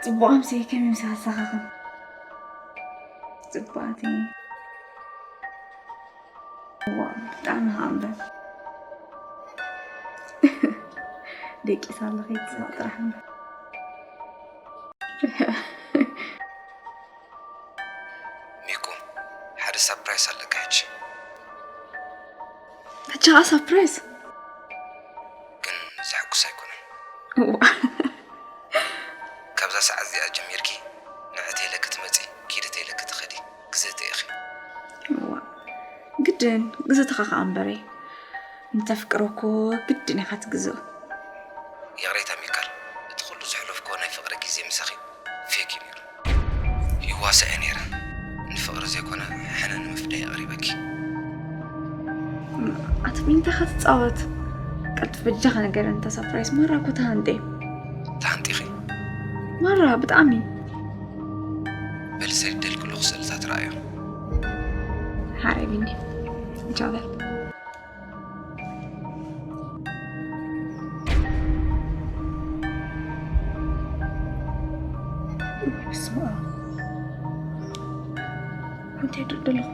ጽቡቕ ኣምስየ ከመይ ምሳኻ ዝሰኻኽን? ጽቡቓት እየ። እዋ፣ ብጣዕሚ ኸኣ እምበር። ደቂሳ ኣለኺ፣ ትስማዕ ጥራሕ እምበር። ሚኩ፣ ሓደ ሳፕራይስ ኣለካ ሕጂ። ሕጂ ኸኣ ሳፕራይስ? ግን ዘሐጉስ ኣይኮነን። እዋ። ካብዛ ሰዓት እዚኣ ጀሚርኪ ንዕተይ ኢለ ክትመጺ፣ ኪድ ተይ ኢለ ክትኸዲ ግዝእቲ ኢኺ። እዋ፣ ግድን ግዝእትኻ ኸኣ እምበረይ። እንተፍቅሮ እኮ ግድን ኢኻ ትግዝኦ። ይቕሬታ ሚካል፣ እቲ ኩሉ ዘሕለፍክዎ ናይ ፍቕሪ ግዜ ምሳኺ ፌክ እዩ ነይሩ። ይዋሳእ እየ ነይረ። ንፍቕሪ ዘይኮነ ሕነ ንምፍዳይ ኣቕሪበኪ። ኣቲ ብኢንታይ ኢኻ ትጻወት? ቀልጥፍ በጃኻ ንገረኒ እታ ሳፕራይስ። ማራ እኮ ተሃንጤ። ተሃንጢኺ? ማራ ብጣዕሚ። በል ሰዲደልኪ ኣለኹ ስእልታት ረኣዮ። ሓራይ ቢኒ። ቻው በል። በስመ ኣብ። እንታይ ይድር ደለኹ?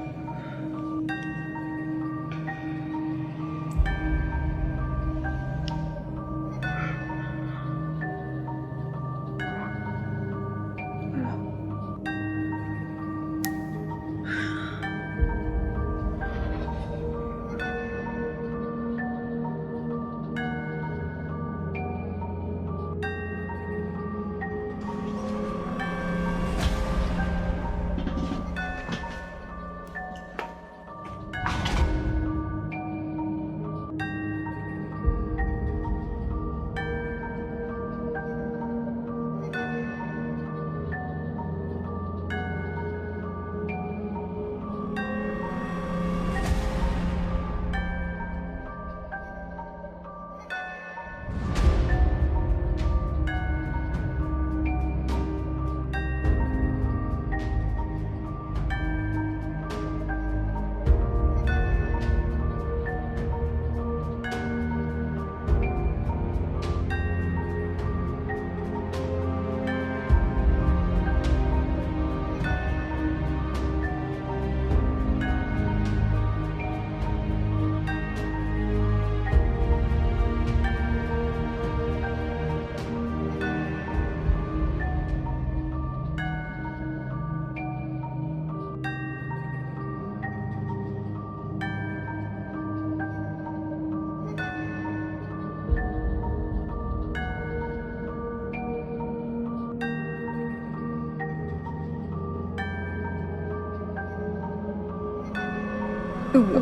እዎ።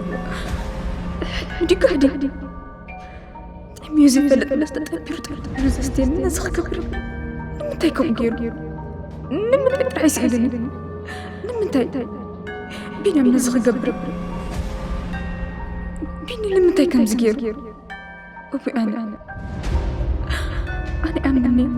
ሕዲግ፣ ሕዲግ። ጠምዩ ዘይፈልጥ መስተ ጠቢሩ፣ ጠቢሩ ዘስትየኒ ነዚ ክገብር። ንምንታይ ከምኡ ገይሩ? ንምንታይ ጥራሕ ይስእልኒ? ንምንታይ? ቢንያም ነዚ ክገብር። ቢኒ ንምንታይ ከምዚ ገይሩ? እውይ ኣነ፣ ኣነ ኣመኒ።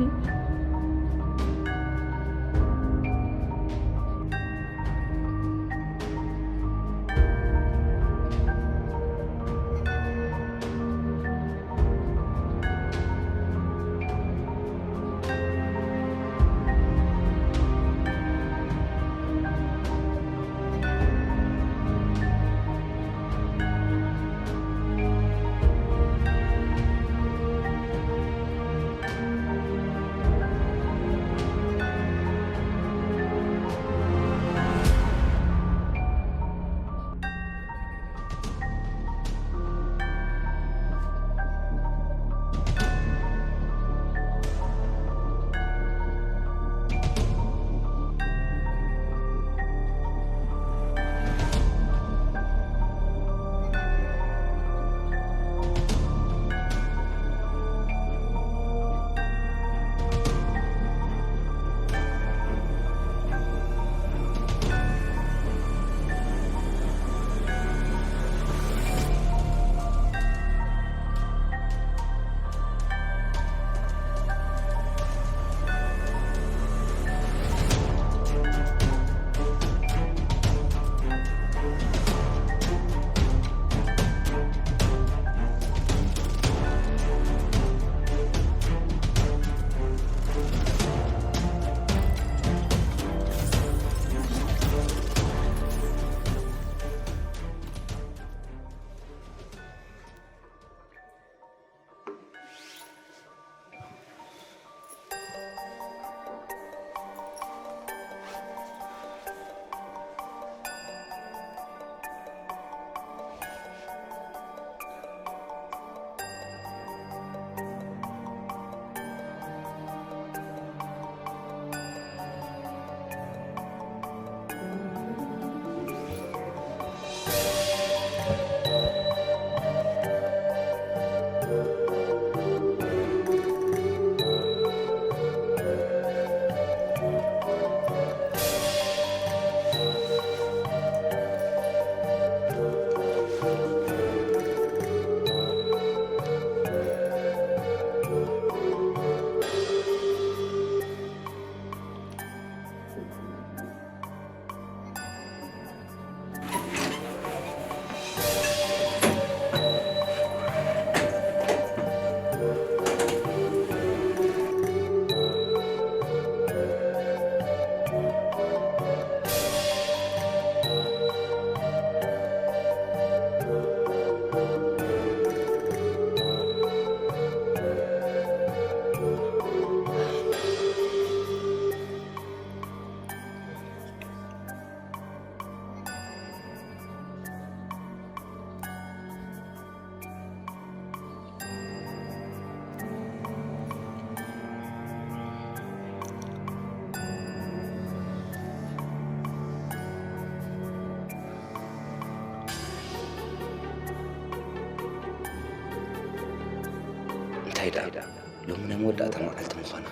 ሎሚ ናይ መወዳእታ መዓልቲ ምዃኑ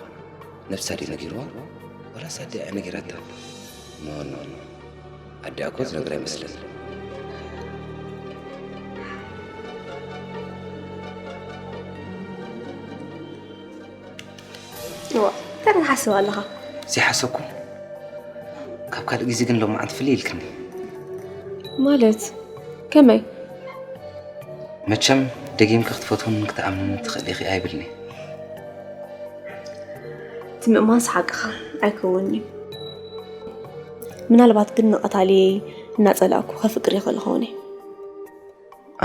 ነብሳ ድዩ ነጊርዋ? ዋላስ ኣዲኣ እያ ነጊራታ? ኖ፣ ኖ፣ ኖ። ኣዲኣ እኮ ዝነግራ ኣይመስለኒ። እዋ፣ እንታይ ክትሓስብ ኣለኻ? ዘይሓሰብኩ። ካብ ካልእ ግዜ ግን ሎማዓንቲ ፍልይ ኢልክኒ። ማለት? ከመይ? መቸም ደጊምኪ ክትፈትውንን ክትኣምንንን ትኽእሊ ኢኺ ኣይብልን'የ። እቲ ምእማንስ ሓቅኻ ኣይከውንን'ዩ። ምናልባት ግን ንቐታልየይ እናጸላእኩ ከፍቅር ይኽእል እኸውን እየ።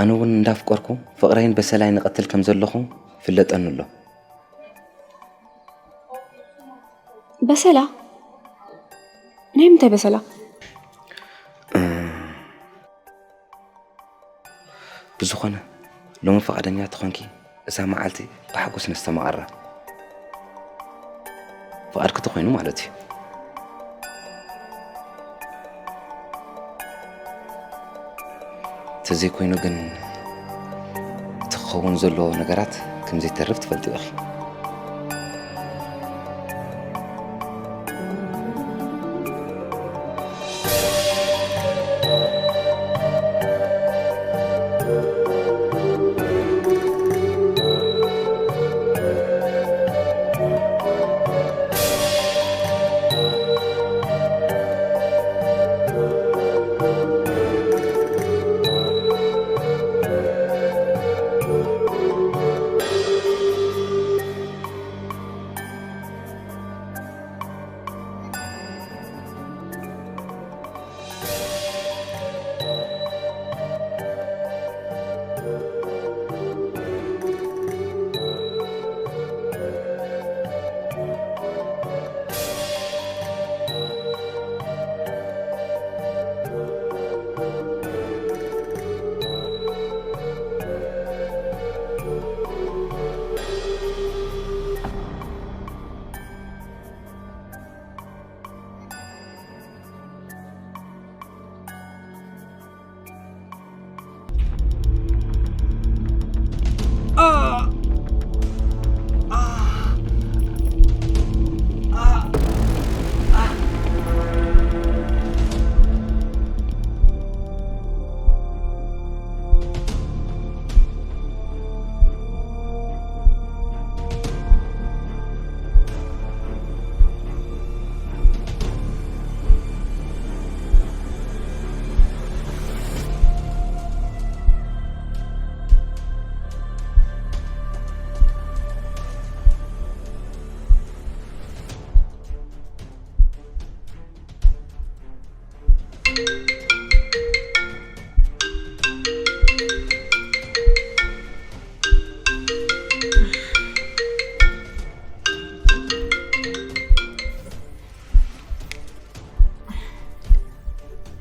ኣነ እውን እንዳፍቀርኩ ፍቕረይን በሰላይን እቐትል ከም ዘለኹ ፍለጠኒ ኣሎ። በሰላ? ናይ ምንታይ በሰላ? ብዝኾነ፣ ሎሚ ፍቓደኛ ተኾንኪ፣ እዛ መዓልቲ ብሓጎስ ነስተማቕራ። ፍቓድኪ ተኾይኑ ማለት እዩ። ተዘይኮይኑ ግን፣ እቲ ክኸውን ዘለዎ ነገራት ከም ዘይተርፍ ትፈልጢ ኢኺ።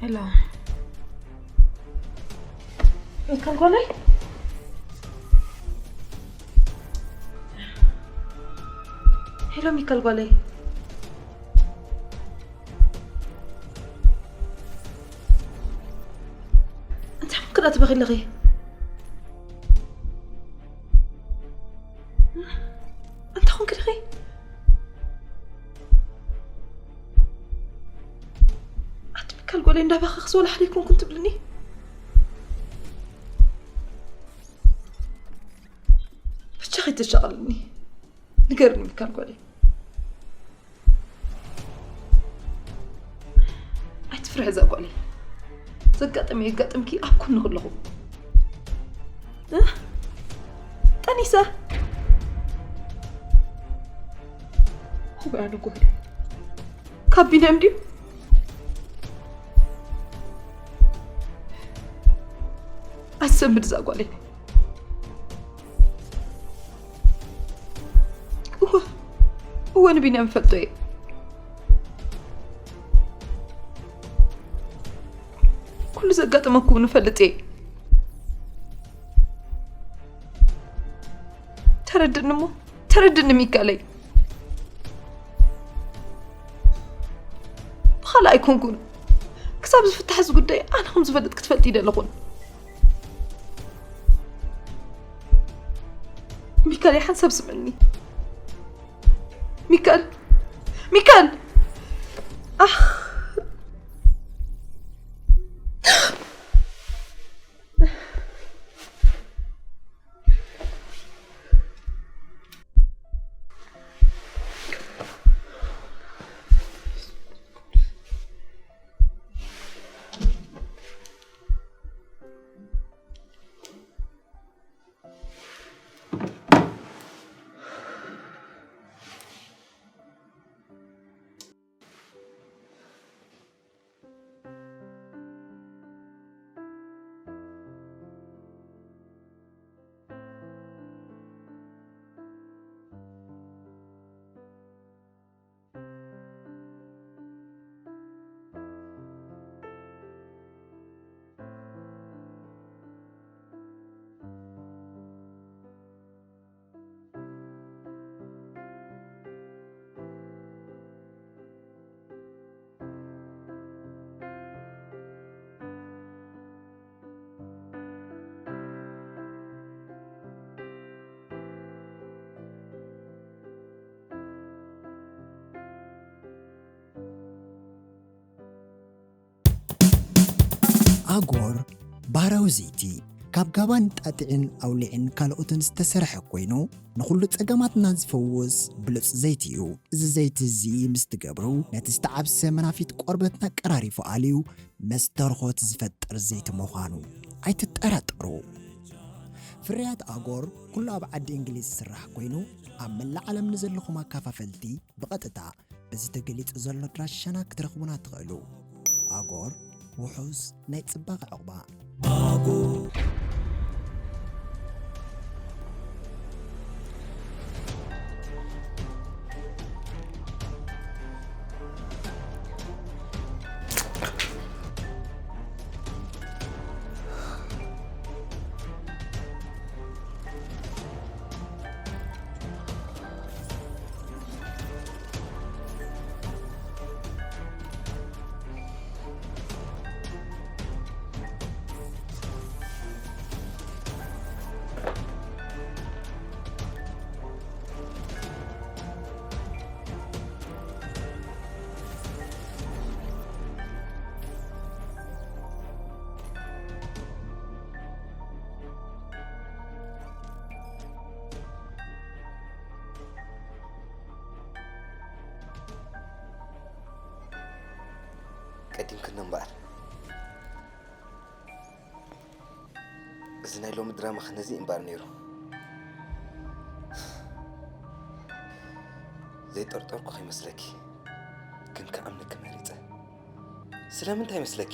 ሄሎ። ሚካል ጓለይ? ሄሎ ሚካል ጓለይ? እንታይ ኾንክ ደኣ ትበኺ ኣለኺ? እንታይ ኾንክ ዲኺ? ኣቲ ሚካል ጓለይ እንዳበኸኽስ ወላ ሓደ ኣይኮንኩን ትብልኒ? ብቻ ከይትሻቐልኒ። ንገርኒ ሚካል ጓለይ። ኣይትፍርሒ እዛ ጓለይ። ዘጋጠመ የጋጥምኪ ኣብ ኩንኺ ኣለኹ። እ? ጠኒሰ። ሆይ ኣነ ጓለይ። ካብ ቢንያም ድዩ? ኣይትሰንብድ እዛ ጓለይ። እወ፣ እወ ንቢንያም እፈልጦ እየ። ኩሉ ዘጋጠመኩም ንፈልጥ እየ። ተረድእኒ እሞ፣ ተረድእኒ ሚካለይ። ብኻልእ ኣይኮንኩን። ክሳብ ዝፍታሕ እዚ ጉዳይ ኣነ ከም ዝፈልጥ ክትፈልጥ ይደለኹን። ሚካኤል፣ ሓንሳብ ስምዕኒ። ሚካኤል፣ ሚካኤል! ኣኽ! ኣጎር ባህራዊ ዘይቲ ካብ ጋባን ጣጢዕን ኣውሊዕን ካልኦትን ዝተሰርሐ ኮይኑ፣ ንኹሉ ጸገማትና ዝፈውስ ብሉጽ ዘይቲ እዩ። እዚ ዘይቲ እዚ ምስ ትገብሩ፣ ነቲ ዝተዓብሰ መናፊት ቆርበትና ቀራሪፉ ኣልዩ መስተርኾት ዝፈጥር ዘይቲ ምዃኑ ኣይትጠራጠሩ። ፍርያት ኣጎር ኩሉ ኣብ ዓዲ እንግሊዝ ዝስራሕ ኮይኑ፣ ኣብ መላእ ዓለም ንዘለኹም ኣካፋፈልቲ ብቐጥታ በዚ ተገሊጹ ዘሎ ኣድራሻና ክትረኽቡና ትኽእሉ። ኣጎር፣ ውሑስ ናይ ጽባቐ ዕቑባ። ቀዲምክኒ እምበኣር። እዚ ናይ ሎሚ ድራማ ከነዚ እምበኣር ነይሩ። ዘይጠርጠርኩ ከይመስለኪ፣ ግን ክኣምነኪ መሪጸ። ስለምንታይ መስለኪ?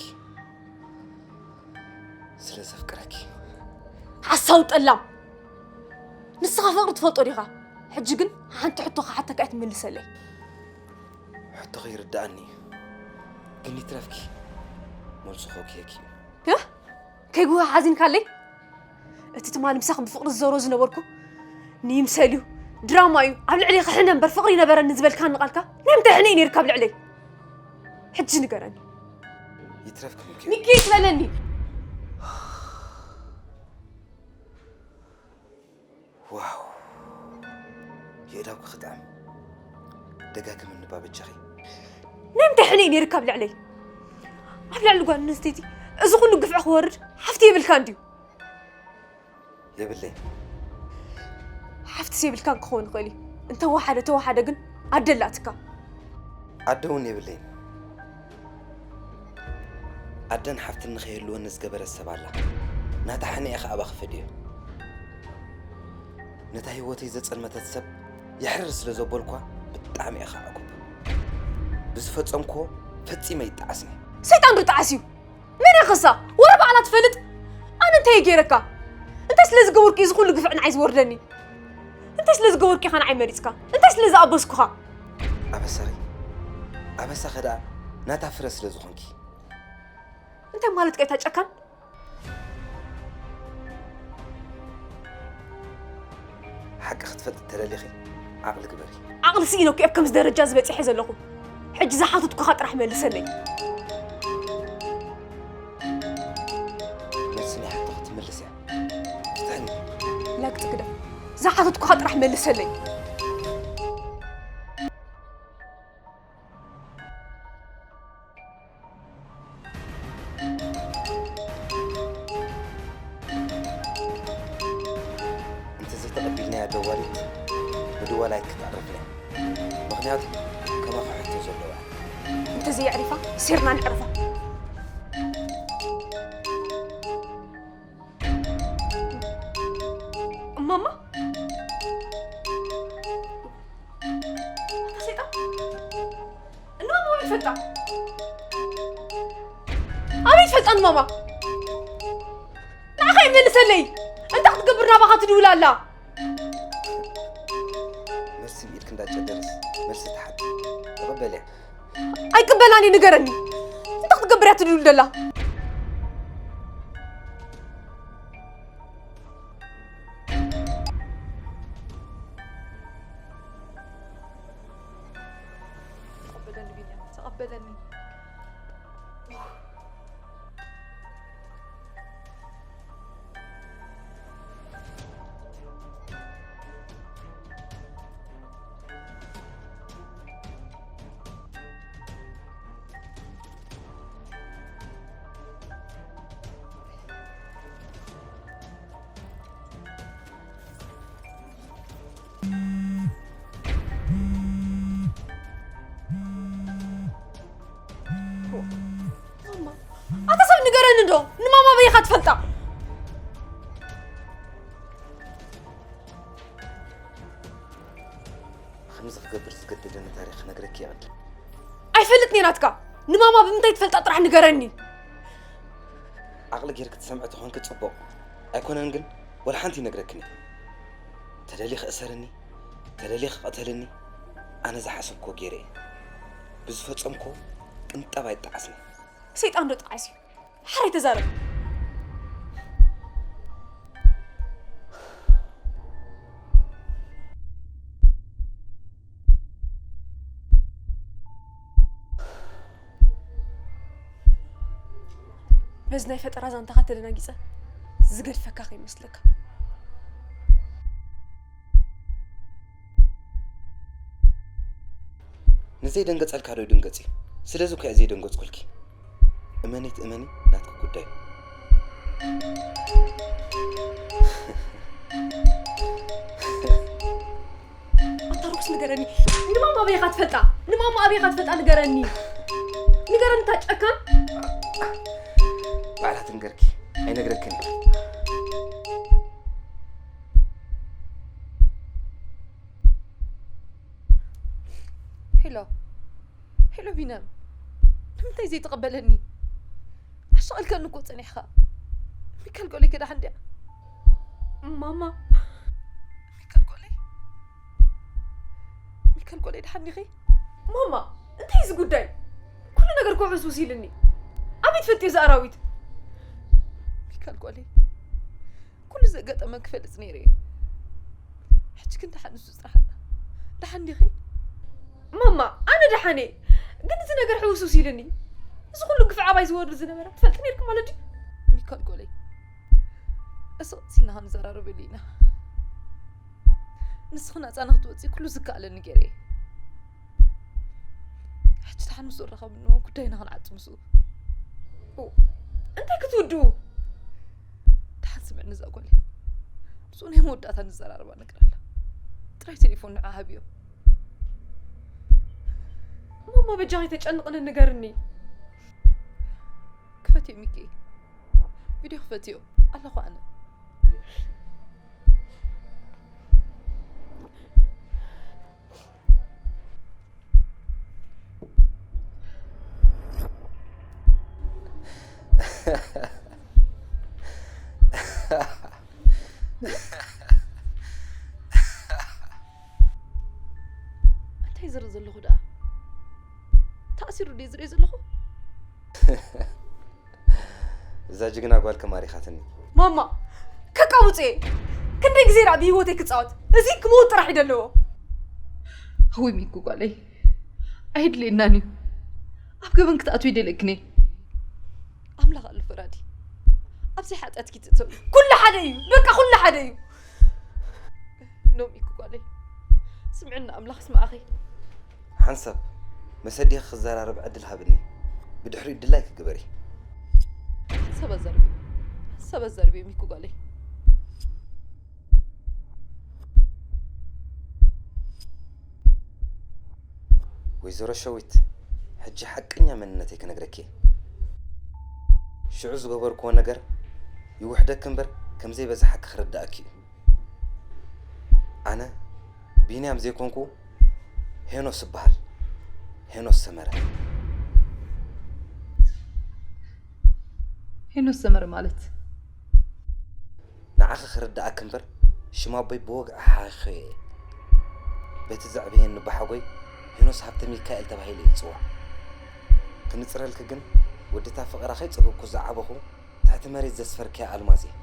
ስለ ዘፍቅረኪ። ሓሳዊ ጠላም! ንስኻ ፍቕሪ ትፈልጦ ዲኻ? ሕጂ ግን ሓንቲ ሕቶ ክሓተካ እየ ትምልሰለይ። ሕቶኺ ይርድኣኒ እዩ። ግን ይትረፍኪ፣ መልሱ ከው ክህበኪ እዩ። እ? ከይጉሃ ሓዚንካለይ? እቲ ትማሊ ምሳኽ ብፍቕሪ ዝዘሮ ዝነበርኩ ንይምሰል እዩ፣ ድራማ እዩ፣ ኣብ ልዕሊ ክሕነ እምበር ፍቕሪ ይነበረኒ ዝበልካኒ ቃልካ ናይ ምንታይ ሕነ እዩ ነይርካ ኣብ ልዕለይ? ሕጂ ንገረኒ። ይትረፍኪ ሚኪ። ሚኪ ይትበለኒ። ዋው፣ የእዳውኪ ክጥዕም። ደጋግምኒ እባ በጃኺ። ናይ ምንታይ ሕነ እዩ ነይርካ ኣብ ልዕለይ? ኣብ ልዕሊ ጓል ኣንስተይቲ እዚ ኩሉ ግፍዒ ክወርድ ሓፍቲ የብልካን ድዩ? የብለይን። ሓፍትስ የብልካን ክኸውን ይኽእል እዩ። እንተወሓደ ተወሓደ ግን ኣደ ኣላትካ። ኣደ እውን የብለይን። ኣደን ሓፍትን ንኸይህልወኒ ዝገበረት ሰብ ኣላ። ናታ ሕነ እየ ኸኣ ኣባኺ ፈድዮ። ነታ ህይወተይ ዘጸልመተት ሰብ የሕርር ስለ ዘበልኳ ብጣዕሚ እየ ኸኣ ዕጉብ። ብዝፈጸምክዎ ፈጺመ ኣይጠዓስን እየ። ሰይጣን ዶ ይጠዓስ እዩ? መን ኢኻ ንስኻ? ወረ ባዕላ ትፈልጥ? ኣነ እንታይ እየ ገይረካ? እንታይ ስለ ዝገበርኩ እዩ እዚ ኩሉ ግፍዒ ንዓይ ዝወርደኒ? እንታይ ስለ ዝገበርኩ ኢኻ ንዓይ መሪጽካ? እንታይ ስለ ዝኣበስኩኻ? ኣበሳኺ፣ ኣበሳኺ ደኣ ናታ ፍረ ስለ ዝኾንኪ። እንታይ ማለትካ እዩ እታ ጨካን? ሓቂ ክትፈልጢ ተደሊኺ ዓቕሊ ግበሪ። ዓቕሊ ስኢነ እኮ ኣብ ከምዚ ደረጃ እዚ በጺሐ ዘለኹ። ሕጂ ዝሓተትኩኻ ጥራሕ መልሰለይ። መልሲ ናይ ሕቶኺ ትምልስ እያ። ፍትሕኒ። ላግጺ ግደፍ። እዚ ዝሓተትኩኻ ጥራሕ መልሰለይ። እንተዘይተቐቢልናያ ደዋሊት ንድዋል ኣይክተዕርፍን እያ። ምኽንያቱ ከማኻ ሕቶ ዘለዋ እያ። እንተዘየዕሪፋ ሴርና ንዕርፋ። እማማ፣ ኣታ ሰይጣን፣ እነማማ ኣበይ ትፈልጣ? ኣበይ ትፈልጣ እነማማ? ንዓኻ ይመልሰለይ። እንታይ ክትገብር ናባኻ ትድውል ኣላ? መልሲ ብኢድክ እንዳጨደርስ መልሲ ትሓት ተቐበልያ። ኣይቅበላን እዩ፣ ንገረኒ። እንታይ ክትገብር እያ ትድውል ደላ? ተቐበለኒ ቢንያም፣ ተቐበለኒ። ኣታ ሰብ ንገረኒ እንዶ፣ ንማማ በይኻ ትፈልጣ። ከምዚ ክገብር ዝገደደኒ ታሪኽ ክነግረኪ ይቐል። ኣይፈልጥን እየ ናትካ። ንማማ ብምንታይ ትፈልጣ ጥራሕ ንገረኒ። ዓቕሊ ጌርክ ትሰምዒ ተኾንኪ ጽቡቕ። ኣይኮነን ግን ወላ ሓንቲ ይነግረክን እየ። ተደልየ ክእሰርኒ፣ ተደልየ ክቐተልኒ ኣነ ዝሓሰብክዎ ገይረ እየ። ብዝፈጸምክዎ ቅንጣብ ኣይጠዓስኒ። ሰይጣን ዶ ጠዓስ እዩ? ሓራይ ተዛረብ። በዚ ናይ ፈጠራ ዛንታኻ ተደናጊጸ ዝገድፈካ ከይመስለካ። ንዘይደንገጸልካ ዶ ይድንገጽ እዩ? ስለዚ እኮ እየ ዘይደንገጽኩልኪ። እመኒ ትእመኒ ናትኪ ጉዳይ እዩ። ኣታ ርኩስ ንገረኒ። ንማማ ኣበይ ኢኻ ትፈልጣ? ንማማ ኣበይ ኢኻ ትፈልጣ ንገረኒ። ንገረኒ እታ ጨካን። ባዕላ ትንገርኪ። ኣይነግረክን እየ። ሄሎ ሄሎ ቢንያም፣ ንምንታይ ዘይትቕበለኒ? ኣሻቒልካኒ እኮ ጸኒሕካ። ሚካል ቆለይ ከ ደሓን ድያ? ማማ ሚካል ቆለይ፣ ሚካል ቆለይ ደሓን ዲኺ? ማማ፣ እንታይ እዚ ጉዳይ? ኩሉ ነገር እኮ ዕስውስ ኢልኒ። ኣበይ ትፈልጥዮ እዚ ኣራዊት? ሚካል ቆለይ፣ ኩሉ ዘጋጠመ ክፈልጥ ነይረ እየ። ሕጂ ግን ደሓን ንሱ ጥራሕ ኣላ። ደሓን ዲኺ? ማማ፣ ኣነ ደሓን እየ። ግን እዚ ነገር ሕውስውስ ኢልኒ። እዚ ኩሉ ግፍዒ ኣባይ ዝወርድ ዝነበረ ትፈልጢ ነይርኪ ማለት ድዩ? ሚካል ቆለይ፣ እስቕ ኢልና ክንዘራረበሉ ኢና። ንስኺ ናጻ ንክትወጺ ኩሉ ዝከኣለኒ ገይረ እየ። ሕጂ ደሓን ምስኡ ንራኸብ፣ ንእውን ጉዳይና ክንዓጽ ምስኡ። እንታይ ክትውድኡ? ደሓን ስምዕኒ እዛ ጓለይ። ምስኡ ናይ መወዳእታ ንዘራረባ ነገር ኣላ። ጥራይ ቴሌፎን ንዓ ሃብዮ። ማማ በጃኺ ተጨንቕኒ ንገርኒ። ክፈትዮ ሚኪ። ቪድዮ ክፈትዮ ኣለኹ ኣነ። እንታይ ዝርኢ ዘለኹ ደኣ? ተኣሲሩ ድየ ዝርኢ ዘለኹ? እዛ ጅግና ጓል ከማሪኻትኒ። ማማ ከቃውጽ እየ። ክንደይ ግዜ ደኣ ብህይወተይ ክጻወት? እዚ ክመውት ጥራሕ እዩ ዘለዎ። እውይ ሚኪ ጓለይ፣ ኣይድልየናን እዩ። ኣብ ገበን ክትኣትዊ ይደልየክን እየ። ኣምላኽ ኣሎ ፈራዲ። ኣብዚ ሓጢኣትኪ ትእተዊ። ኩሉ ሓደ እዩ፣ በቃ ኩሉ ሓደ እዩ። ኖ ሚኪ ጓለይ፣ ስምዕና ኣምላኽ ስምዓኺ። ሓንሳብ ምስ ኣዴኺ ክዘራረብ ዕድል ሃብኒ፣ ብድሕሪኡ ድላይኪ ግበሪ። ሓንሳብ ኣዛርቢ፣ ሓንሳብ ኣዛርቢ ሚኪ ጓለይ። ወይዘሮ ሸዊት፣ ሕጂ ሓቀኛ መንነተይ ክነግረኪ እየ። ሽዑ ዝገበርክዎ ነገር ይውሕደኪ እምበር ከም ዘይበዝሓኪ ክርድኣኪ እዩ። ኣነ ቢንያም ዘይኮንኩ ሄኖስ እበሃል። ሄኖስ ሰመረ። ሄኖስ ሰመረ ማለት? ንዓኺ ክርድኣኪ እምበር ሽም ኣቦይ ብወግዒ ሓኺኸዮ እየ። በቲ ዘዕበየኒ ኣቦሓጎይ ሄኖስ ሃብተ ሚካኤል ተባሂለ እየ ዝጽዋዕ። ክንጽረልኪ ግን ወዲ እታ ፍቕራ ከይጸገብኩ ዝዓበኹ ትሕቲ መሬት ዘስፈርክያ ኣልማዝ እየ።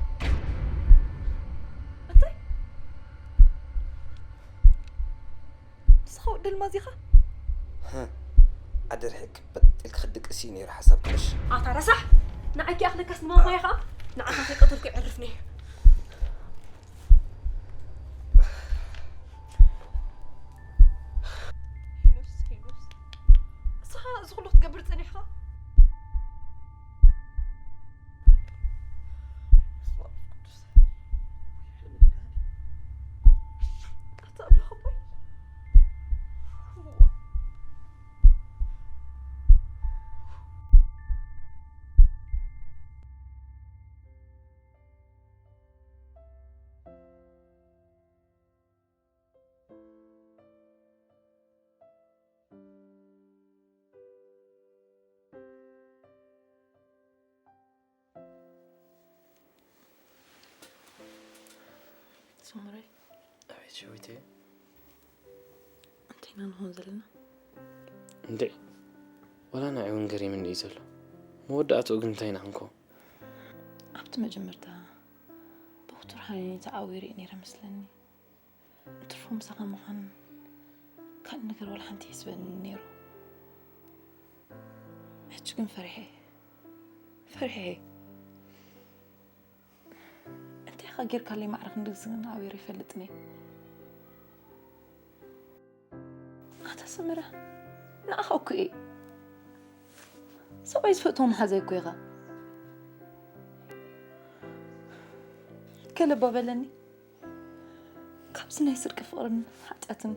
እንታይ? ንስኻ ወዲ ኣልማዝ ኢኻ? ህህ፣ ዓዲ ርሒቕ በጥ ኢልኪ ክትድቅሲ እዩ ነይሩ ሓሳብኪ ምሽ? ኣታ ረሳሕ! ንዓኪ ኣኽለካስ ንማማይ ኸኣ ንዓኻ ከይቀተልኩ ይዕርፍ ነይሩ። ሄኖስ፣ ሄኖስ። ንስኻ እዚ ኩሉ ክትገብር ጸኒሕኻ? ኣታ ኣምላኽ ኣቦይ። ሰመረይ። ኣቤት ሸዊተይ። እንታይ ኢና ንኾን ዘለና? እንድዒ፣ ዋላ ንዓይ እውን ገሪምኒ እዩ ዘሎ። መወዳእትኡ ግን እንታይ ኢና ክንከውን? ኣብቲ መጀመርታ ብኽቱር ሃኒኒ ተዓዊረ እየ ነይረ መስለኒ። እንትርፎ ምሳኻ ምዃን ካልእ ነገር ዋላ ሓንቲ ይሕስበኒ ነይሩ። ሕጂ ግን ፈሪሐ እየ። ፈሪሐ እየ። እንታይ ኢኻ ጌርካለይ ማዕረ ክንድዚ ግን ኣውይረ ይፈልጥን እየ። ኣታ ሰመረ፣ ንዓኻ እኮ እየ። ሰብኣይ ዝፈትዎ መሓዛይ እኮ ኢኻ። ገለ እባ በለኒ። ካብዚ ናይ ስርቂ ፍቕርን ሓጢኣትን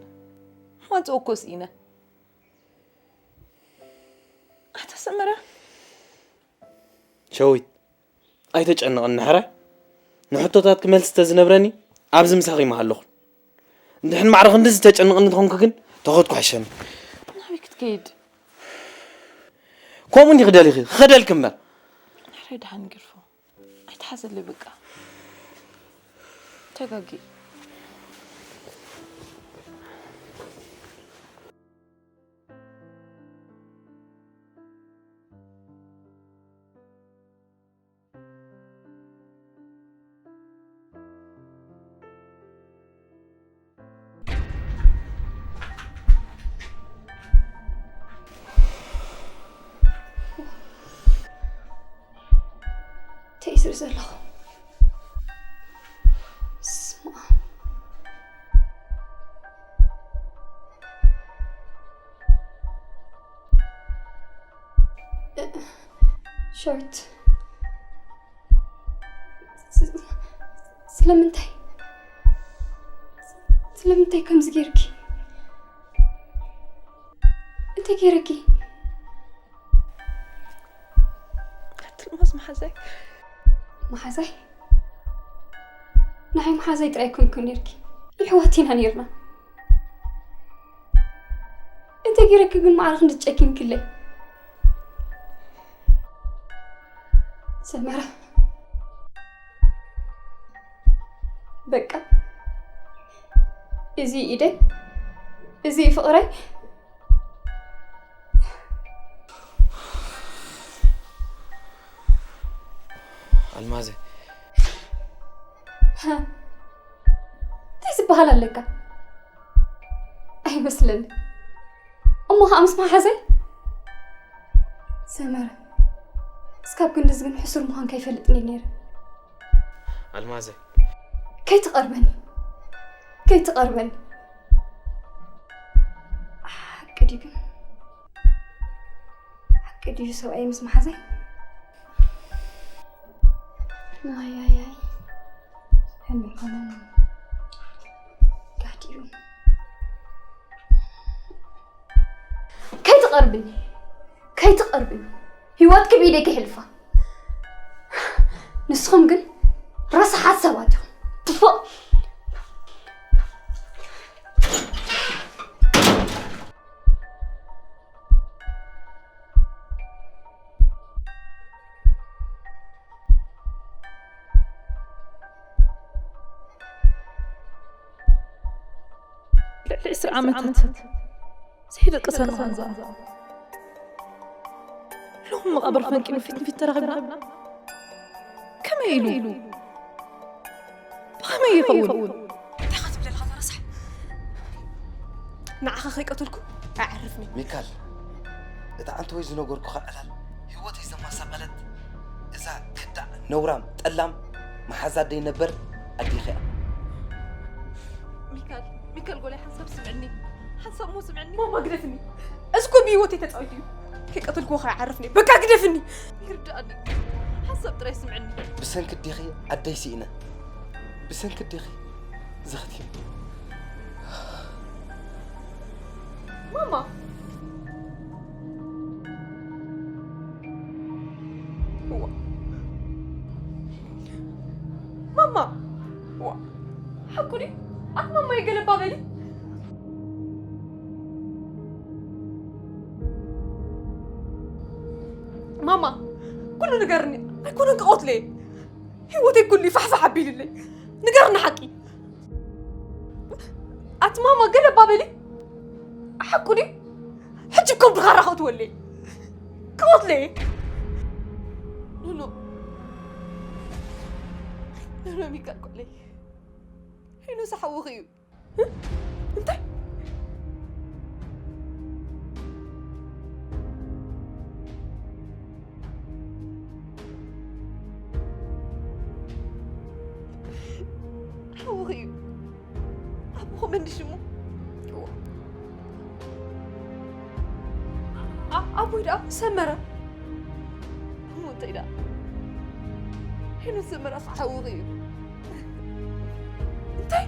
ዋንጽኦ እኮ ስኢነ። ኣታ ሰመረ። ሸዊት፣ ኣይተጨንቕኒ ሕራይ። ንሕቶታትኪ መልሲ ተዝነብረኒ ኣብዚ ምሳኺ ምሃለኹን። እንድሕን ማዕረ ክንድዚ ተጨንቕኒ ተኾንኪ ግን ተኸድኩ ሕሸኒ። ናበይ ክትከይድ? ከምኡ እንዲኺ ደሊኺ፣ ክኸደልኪ እምበር። ሕራይ ደሓን ግርፎ። ኣይትሓዘለይ በቃ። ተጋጊ። እንታይ እዩ ዝርኢ ዘለኹ? ስማ። እ፣ ሾርት። ስ-፣ ስለምንታይ? ስለምንታይ ከምዚ ጌርኪ? እንታይ ጌረኪ? ኣቲ ኣልማዝ መሓዛይ። መሓዛይ? ንዓይ መሓዛይ ጥራይ ኣይኮንኩን ኔርኪ። ኣሕዋት ኢና ኔርና። እንታይ ጌረኪ ግን ማዕረ ክንዲ ትጨኪንክለይ? ሰመረ። በቃ። እዚ ኢደይ። እዚ ፍቕረይ። ኣልማዘ። ሃ? እንታይ ዝበሃል ኣለካ? ኣይመስለኒ። እሞ ኸኣ ምስ መሓዘይ? ሰመረ፣ እስካብ ክንድዚ ግን ሕሱር ምዃንካ ኣይፈልጥን እየ ነይረ። ኣልማዘ። ከይትቐርበኒ። ከይትቐርበኒ። ሓቂ ድዩ ግን? ሓቂ ድዩ ሰብኣይ ምስ መሓዛይ? ኣይ፣ ኣይ፣ ኣይ። ሕልሚ ይኮነን። ጋዲኡ። ከይትቐርብኒ፣ ከይትቐርብኒ። ህይወትኪ ብኢደይ ከይሕልፋ። ንስኹም ግን ረሳሓት ሰባት ኢኹም። ትፎእ። ልዕሊ ዕስራ ዓመታት ዘይደቀሰ ንኸንዛ ሎም መቓብር ፈንቂሉ ፊት ንፊት ተራኺብና። ከመይ ኢሉ? ብኸመይ ይኸውን? እንታይ ክትብል ኣለኻ ተረሳሕ? ንዓኻ ከይቀተልኩ ኣዕርፍኒ። ሚካል፣ እታ ዓንተወይ ዝነገርኩኻ ዕላል ህይወተይ ዘማሳቐለት እዛ ከዳዕ ነውራም ጠላም መሓዛ ደይ ነበር ኣዴኺ እያ። ሚካል፣ ሚካል ጎላይ ሓንሳብ ስምዕኒ። ሓንሳብ ሞ ስምዕኒ። ማማ ግደፍኒ። እስኮ ብህይወተይ ተጻዊቱ እዩ። ከይቀተልኩዎ ከይዓርፍኒ። በቃ ግደፍኒ። ይርዳእኒ። ሓንሳብ ጥራይ ስምዕኒ። ብሰንኪ ዲኺ ኣደይ ስኢነ። ብሰንኪ ዲኺ ዘኽትም። ማማ። ዋ። ማማ። ዋ። ሓቁ ድዩ? ኣት ማማ ይገለባ በሊ። ማማ፣ ኩሉ ንገርኒ። ኣይኮነን ክቐትለ እየ። ህይወተይ ኩሉ ይፋሕፋሕ ኣቢልለይ። ንገርኒ ሓቂ። ኣቲ ማማ ገለ ባበሊ። ሓቁ ድዩ? ሕጂ ከም ድኻራ ከእትወለይ። ክቐትለ እየ። ኖኖ። ኖኖ ሚካል ቆለይ። ሄኖስ ሓውኺ እዩ። እንታይ? ሓውኺ እዩ። ኣቦ ኮመንዲ ሽሙ። ዋ። ኣ-፣ ኣቦይ ደኣ ሰመረ። እሞ እንታይ ደኣ? ሄኖስ ሰመረ ሓውኺ እዩ። እንታይ?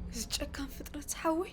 እዚ ጨካን ፍጥረት ሓወይ።